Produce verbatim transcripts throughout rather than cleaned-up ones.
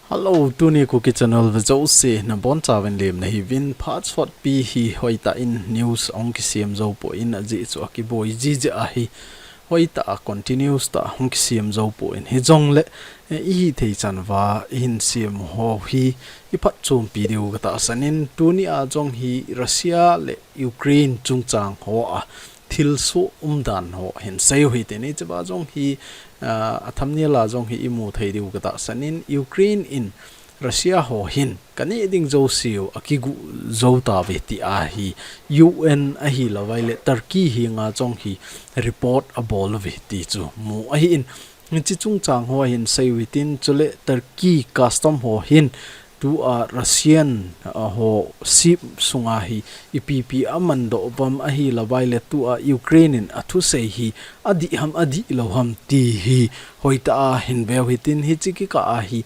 Hello, tuni Kuki channel ve jouse nabonchauvin lemna hiuvin. Phat sotpi hi hoitah in news ahung kisem jou poi, ajeh chu akiboi jiji ahi. Hoitah a continuous tah a hung kisem jou poi. Hijongle, eh, ihithei chan uva ihin sem ho hi iphatchompi diu katahsan in, tuni a jong hi Russia le Ukraine chungchang ho a thilsoh umdan ho hin seiu hitin, hichea jong hi, ah, a thumbnail a jong hi imu thei diu katahsan in, Ukraine in Russia ho hin kaneh ding jouseu akigu jou tauve tia hi U N ahilouvai le Turkey henga jong hi report abol uve ti chu mu ahin, hiche chungchang ho hin seiu hitin, chule Turkey custom ho hin tua Russian, ah, ho ship sunga hi ipi ipi amandoh uvam ahilouvai le tua Ukraine in athusei hi adih ham adih lou ham ti hi hoitah a hin veu hitin, hiche kikah a hi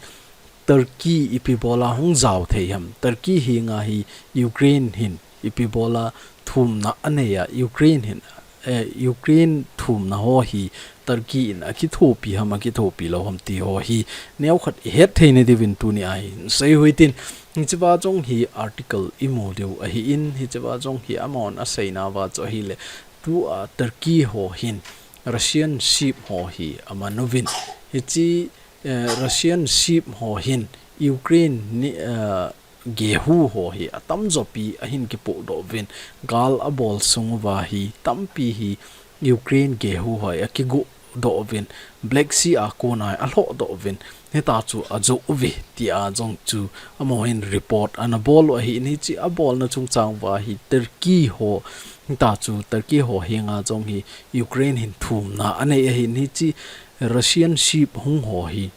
Turkey ipi bola hung jao thei ham, Turkey henga hi Ukraine hin ipi bola thumna anei a, Ukraine hin, eh, Ukraine thumna ho hi Turkey in akithopi ham, akithopi lou ham ti ho hi neokhat ihet theina diuvin tuni a hin seiu hitin, hichea jong hi article imu diu ahin, hichea jong hi amahon aseinauva chu ahile, tua Turkey ho hin Russian ship ho hi aman uvin, hiche, eh, Russian ship ho hin Ukraine ni, eh, gehu ho hi atamjo pi ahin kipohdoh uvin, gal abol sung uva hi tampi hi Ukraine gehu ho hi akigodoh uvin, Black Sea a kona hi alhohdoh uvin, hitia chu ajoh uve tia jong chu amahon report anabol u ahin, hiche abolna chungchang uva hi Turkey ho, hitia chu Turkey ho henga jong hi Ukraine hin thumna anei ahin, hiche Russian ship hung ho hi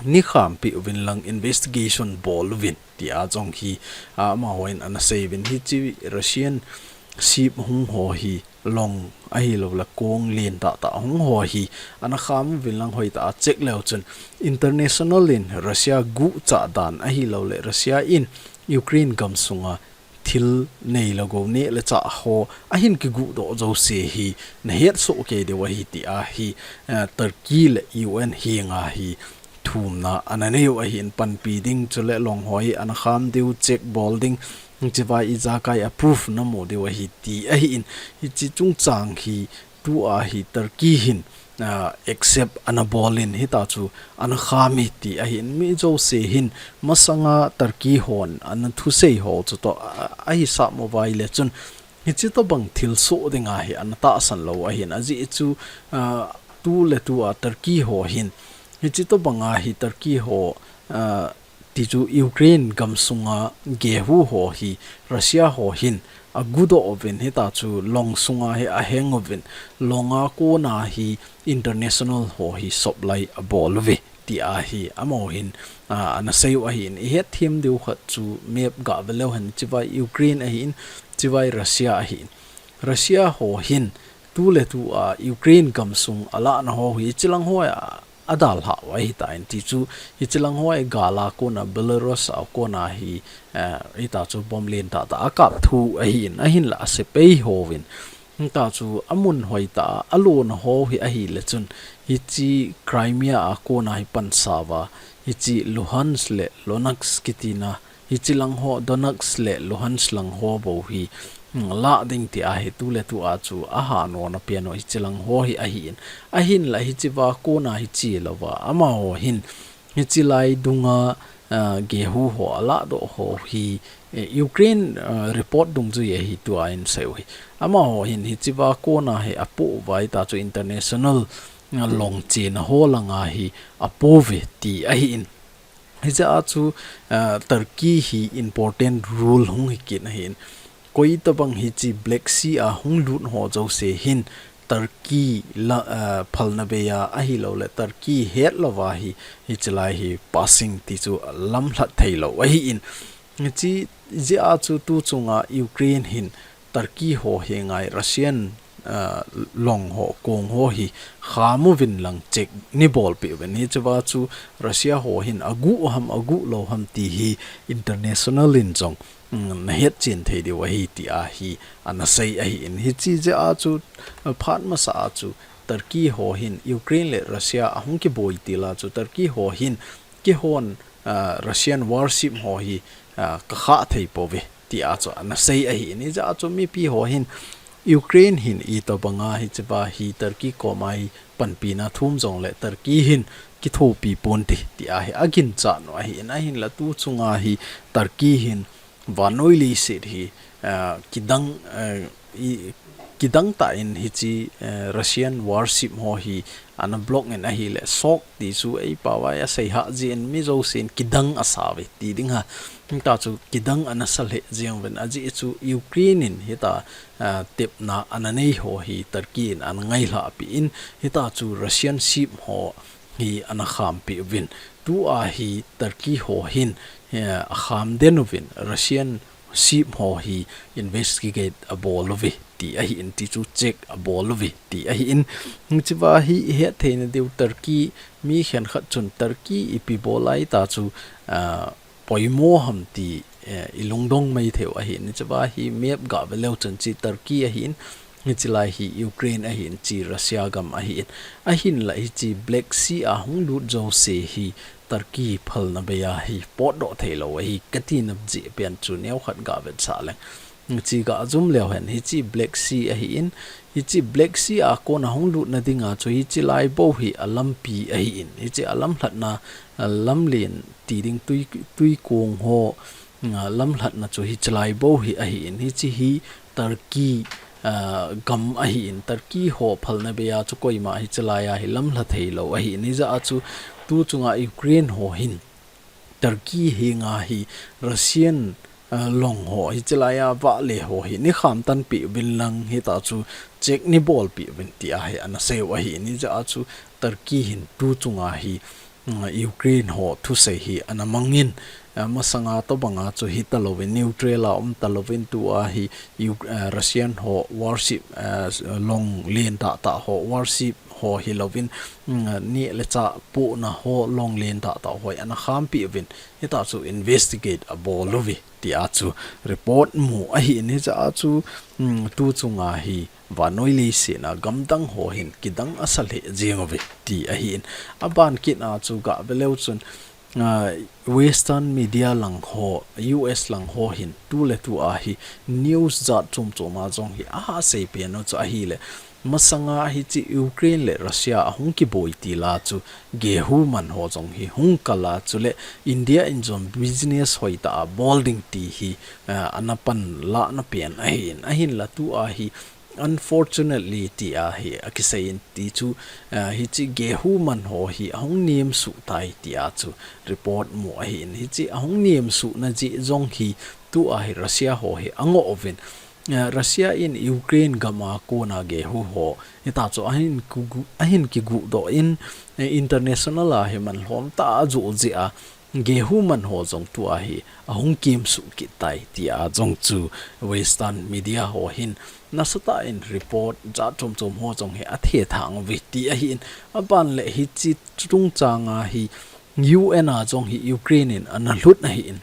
nikhampi uvin lang investigation bol uvin tia jong hi, ah, amahon anasei uvin, hiche Russian ship hung ho hi long ahilouleh kong len tahtah hung ho hi anakham uvin lang hoitah a check leu chun international in Russia guhchah dan ahilouleh Russia in Ukraine gamsunga thil neilou gou neh le chah ho ahin kiguhdoh jouse hi nahet soh kei diu ahi tia hi, eh, Turkey le U N henga hi thumna ananeiu ahin, panpi ding chule long ho hi anakham diu, check bol ding, hichea ijakai a proof namu diu ahi ti ahin, hiche chungchang hi tua hi Turkey hin, ah, accept anabol in, hitia chu anakham e ti ahin, mi jouse hin masanga Turkey hon anathusei ho chutoh, ah, ahisap mo uva ahile chun hiche tobang thilsoh dinga hi anatahsan lou ahin, ajeh chu, ah, tuletua Turkey ho hin hiche tobanga hi Turkey ho, ah, tichu Ukraine gamsunga gehu ho hi Russia ho hin agudoh uvin, hitia chu long sunga hi aheng uvin, longa kona hi international ho hi supply abol uve tia hi amahon, ah, anaseiu ahin, ihet them diu khat chu map gave leu hen, hichea Ukraine ahin, hichea Russia ahin. Russia ho hin tuletua Ukraine gamsung alahna ho hi hichelang ho a adalhau ahitan, tichu hichelang ho a gal a kona Belarus a kona hi, eh, hitia chu bomb len tahtah akap thu ahin, ahinla asepai hovin, hitia chu amun hoitah a alona ho hi ahile chun, hiche Crimea a kona hi pansa uva, hiche Luhansk le Donetsk kitina, hichelang ho, Donetsk le Luhansk lang ho bou hi, mm, lah ding tia hi tuletua chu ahanona pen u hichelang ho hi ahin. Ahinla hichea kona hi chelouva, amaho hin hichelai dunga, ah, gehu ho alahdoh ho hi, eh, Ukraine, ah, report dungjui ahi tua in seiu hi. Amaho hin hichea kona hi apoh uva, hitia chu international, ah, long chena ho langa hi apo uve ti ahin. Hichea chu, ah, Turkey hi important role hung hi kit ahin. Koi tobang hiche Black Sea a hung lut ho jouse hin Turkey la, ah, phalna bei a ahilouleh Turkey hetlouva hi, hichelai hi passing ti chu lamlhat theilou ahin. Hiche jeh a chu tu chunga Ukraine hin Turkey ho henga Russian, ah, long ho, kong ho hi kham uvin lang check neibolpeh uvin. Hichea chu Russia ho hin aguh ham, aguh lou ham ti hi international in jong, mm, nahet chen thei diu ahi tia hi anasei ahin. Hiche jeh a chu, ah, phat masa a chu Turkey ho hin Ukraine le Russia ahung kiboi til a chu Turkey ho hin keihon ah, Russian warship ho hi, ah, ka khah thei pouve, tia chu ana sei ahi in. Hijeh a chu mipi ho hin Ukraine hin itobanga hichea hi Turkey koma hi panpina thum jongle Turkey hin kithopi ponte, tia hi aginchat u ahi in. Ahinla tu chunga hi Turkey hin vannoi leiset hi, ah, kidang, ah, i, kidang tah in hiche, eh, Russian warship ho hi ana block in ahile, SOCK ti chu eipao a asei hah jeh in mi jousen kidang asauve ti ding ham. Hita chu kidang ana sa lheh jeng uvin, ajeh chu Ukraine in hita, ah, tepna ana nei ho hi Turkey in ana ngailhah peh in, hita chu Russian ship ho hi ana khampeh uvin. Tua hi Turkey ho hin, eh, akham den uvin, Russian ship ho hi investigate abol uve ti ahi in, ti chu check abol uve ti ahi in. Hichea hi ihet theina diu Turkey mi khenkhat chun Turkey ipi bol a hita chu, ah, poimo ham ti, eh, ilungdong mai theiu ahi in. Hichea hi map gah ve leu chun hiche Turkey ahi in, hiche lai hi Ukraine ahi in, hiche Russia gam ahi in. Ahinla hiche Black Sea a hung lut jouse hi Turkey phalna bei a hi potdoh theilou ahi, kati nop jeh pen chu neokhat gah vetsah leng. Hiche gah jom leu hen, hiche Black Sea ahi in, hiche Black Sea a kona hung lutna dinga chu hiche lai bou hi alampi ahi in, hiche alamlhatna, alamlen ti ding tui, tui kong ho, ah, lamlhatna chu hiche lai bou hi ahi in, hiche hi Turkey, ah, gam ahi in, Turkey ho phalna bei a chu koima hiche lai a hi lamlha theilou ahi in. Hijeh a chu tu chunga Ukraine ho hin Turkey henga hi Russian, ah, long ho, hiche lai a vahle ho hi nei kham tan peh uvin lang, hita chu check nei bol peh uvin tia hi ana seiu ahi in. Hijeh a chu Turkey hin tu chunga hi, mm, Ukraine ho thusei hi ana mang in, ah, masanga tobanga chu hita louvin, neutral a um ta louvin, tua hi Uk-, ah, Russian ho warship, ah, long len tahtah ho warship ho hi louvin, mm, neh le chah pohna ho long len tahtah ho hi ana khampeh uvin, hita chu investigate abol uve, tia chu report mu ahi in. Hijeh a chu, mm, tu chunga hi vannoi leiset a gamdang ho hin kidang asa lheh jeng uve ti ahi in. Aban kit a chu gah ve leu chun, ah, Western media lang ho, U S lang ho hin tuletua hi news jat chom chom a jong hi ahasei pen u chu ahile, masanga hiche Ukraine le Russia ahung kiboi til a chu gehu man ho jong hi hung kal a, chule India in jong business hoitah a bol ding ti hi, ah, ana panlahna pen ahi in. Ahinla tua hi unfortunately tia hi akisei in, ti chu, ah, hiche gehu man ho hi ahung nem suh tai tia chu report mu ahi in. Hiche ahung nem suhna jeh jong hi tua hi Russia ho hi angoh uvin, ah, Russia in Ukraine gam a kona gehu ho hita chu ahin kigu-, ahin kiguh doh in, eh, international a hi man lhom tah a ajoh jeh a, gehu man ho jong tua hi ahung kem suh kit tai tia jong chu Western media ho hin nasatah in report jat chom chom ho jong hi athethang uve ti ahi in. Aban le hiche chungchang a hi U N a jong hi Ukraine in ana lhut ahi in.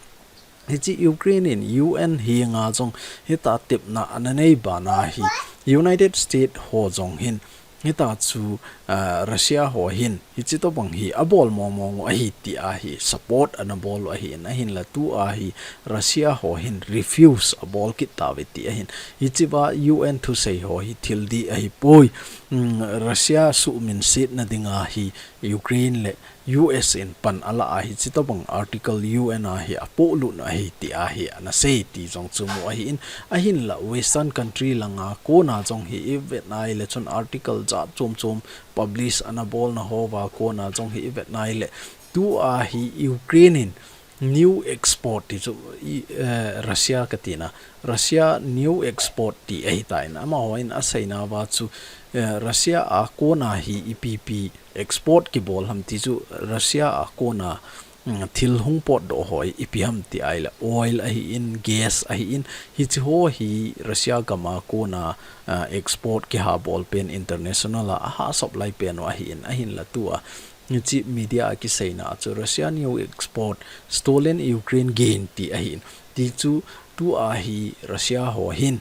Hiche Ukraine in U N henga jong hita tepna ana nei ban a hi United States ho jong hin hita chu, ah, Russia ho hin hiche tobang hi abol mong mong u ahi tia hi support ana bol u ahi in. Ahinla tua hi Russia ho hin refuse abol kit tauve ti ahi in. Hichea U N thusei ho hi thil dih ahipoi. Mm, Russia suhminsetna dinga hi Ukraine le U S in pan ala a hiche tobang article U N a hi apohlut u ahi tia hi ana sei ti jong chu mu ahi in. Ahinla Western country langa kona jong hi ivet nai le chun article jat chom chom publish ana bolna hoa kona jong hi ivet nai le, tua hi Ukraine in new export ti chu i, eh, Russia kati na, Russia new export ti ahi tan, amaho in aseina uva chu, eh, Russia a kona hi ipi pi export kibol ham ti chu Russia a kona, mm, thil hung potdoh ho ipi ham ti ahile oil ahi in, gas ahi in, hiche ho hi Russia gam a kona, ah, export kihabol pen international a ahahsop lai pen u ahi in. Ahinla tua hiche media a kiseina a chu Russia new export, stolen Ukraine gain ti ahi in. Ti chu tua hi Russia ho hin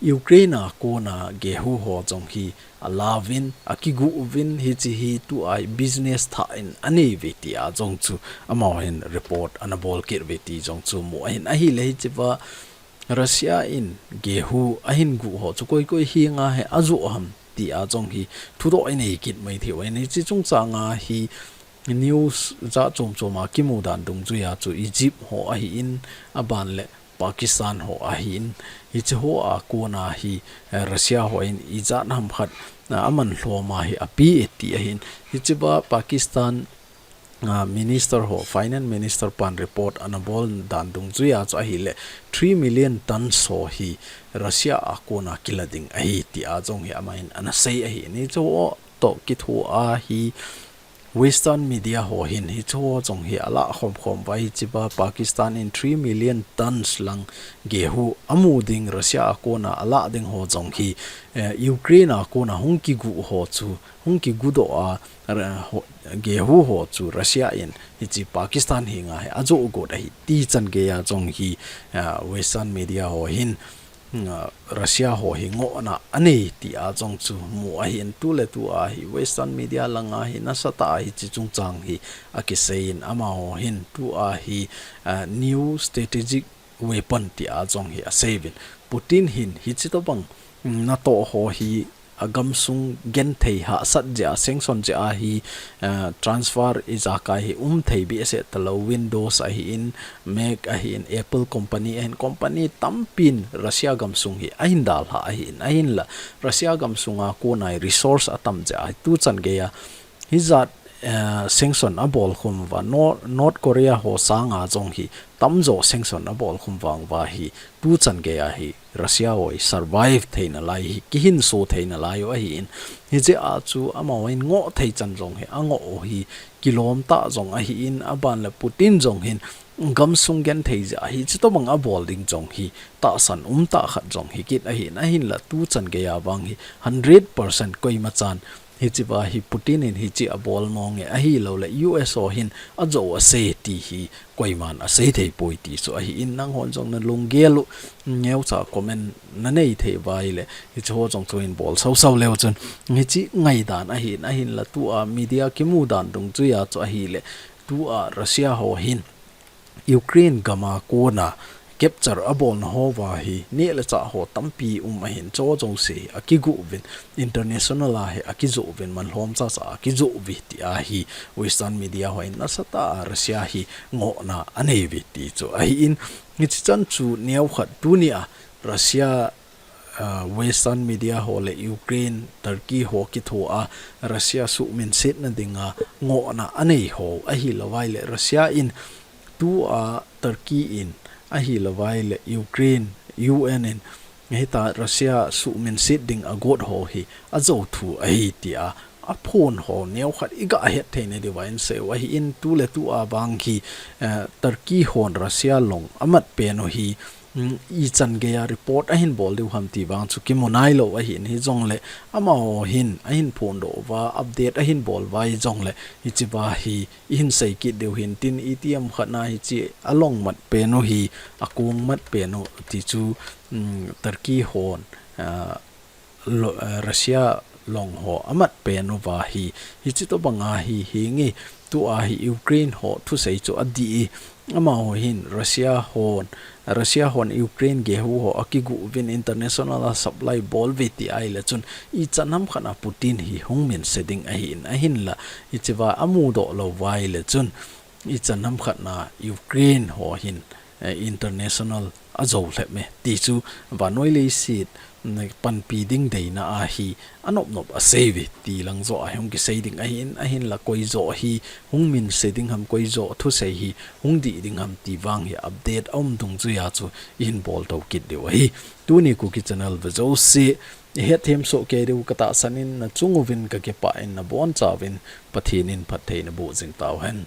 Ukraine a kona gehu ho jong hi alauvin, akiguh uvin, hiche hi tua hi business thah in anei uve tia jong chu amaho hin report ana bol kit uve ti jong chu mu ahin, ahile hichea Russia in gehu ahin guh ho chu koi koi henga hi ajoh ham tia jong hi thudoh inei kit mai thei uve. Hiche chungchanga hi news jat chom choma kimu dan dungjuia chu Egypt ho ahin, aban le Pakistan ho ahin, hiche hoa kona hi, eh, Russia hon ijat ham khat, ah, aman lhoma hi ape e ti ahin. Hichea Pakistan, ah, minister ho, finance minister pan report ana bol dan dungjuia chu ahile three million tons ho hi Russia a kona kila ding ahi tia jong hi aman ana sei ahin. Hiche ho toh kithoa hi Western media ho hin hiche ho jong hi alah khom khom uva, hichea Pakistan in three million tons lang gehu amu ding, Russia a kona alah ding ho jong hi, eh, Ukraine a kona hung kiguh ho chu, hung kiguhdoh a, eh, ho, gehu ho chu Russia in hiche Pakistan henga hi ajoh got ahi ti chan geia jong hi, eh, Western media ho hin, mm, ah, Russia ho hi ngohna anei tia jong chu mu ahin, tuletua hi Western media langa hi nasatah a hiche chungchang hi akiseiyin, amaho hin tua hi, ah, new strategic weapon tia jong hi aseiuvin. Putin hin hiche tobang, mm, natoh ho hi agamsung genthei hahsat jeh a, sanction jeh a hi, eh, transfer ijakai hi umthei behseh talou, Windows ahin, Mac ahin, Apple company ahin, company tampin Russia gamsung hi ahin dalha ahin, ahinla Russia gamsunga kona hi resource atam jeh a hi tuchan geia hijat, eh, sanction abol khum uva, Nor-, North Korea ho sanga jong hi tamjo sanction abol khum vang uva hi tuchan geia hi Russia ho hi survive theina lai hi, kihinso theina lai u ahin. Hijeh a chu amaho hin ngoh thei chan jong hi angoh u hi kilom tah jong ahin, aban le Putin jong hin gamsung genthei jeh a hiche tobang abol ding jong hi tahsan umtah khat jong hi kit ahin, ahinla tuchan geia vang hi hundred percent koima chan hichea hi Putin in hiche abol nonge, ahilouleh U S ho hin ajoh asei ti hi koiman asei thei poi ti chu ahin, nanghon jong nalunggel u neocha comment nanei thei uva ahile hiche ho jong chu hin bol sau sau leu chun hiche ngaidan ahin, ahinla tua media kimu dan dungjuia chu ahile tua Russia ho hin Ukraine gama kona capture abolna hoa hi neh le chah ho tampi um ahin, chuho jouse akiguh uvin, international a hi akijoh uvin, man lhom chacha akijoh uve tia hi Western media hon nasatah a Russia hi ngohna anei uve ti chu ahin, hiche chan chu neokhat tunia Russia ah, Western media ho le Ukraine, Turkey ho kithoa Russia suhminsetna dinga ngohna anei ho ahilou vaile Russia in tua Turkey in ahilou vaile Ukraine, U N in hitia Russia suhminset ding agot ho hi ajou thu ahi tia aphon ho neokhat iga het theina diuva inseiu ahin, tuletua vang hi, eh, Turkey hon Russia long amat pen u hi, mm, ichan geia report ahin bol diu ham ti vang chu kimu nailou ahin, hijongle amaho hin ahin phondoh uva, update ahin bol uva hijongle hichea hi ihin sei kit diu hintin, itiham khatna hiche along mat pen u hi, akong mat pen u ti chu, mm, Turkey hon, ah, lo-, eh, Russia long ho amat pen uva hi, hiche tobanga hi hinge, tua hi Ukraine ho thusei chu adih e, amaho hin Russia hon, Russia hon Ukraine gehu ho akiguh uvin international a supply bol uve ti ahile chun ichan ham khatna Putin hi hung minse ding ahin, ahinla hichea amudoh lou vaile chun ichan ham khatna Ukraine ho hin, eh, international ajou lhep e ti chu vannoi leiset, mm, panpi ding deina a hi anop nop asei uve ti lang joh a hung kisei ding ahin, ahinla koi joh hi hung minse ding ham, koi joh thusei hi hung dih ding ham ti vang hi update aum dungjuia chu ihin bol tou kit diu ahi. Tuni Kuki Channel ve jouse ihet them soh kei diu katahsan in, nachung uvin kakipah in, nabonchauvin Pathen in phatthei naboh jing tauhen.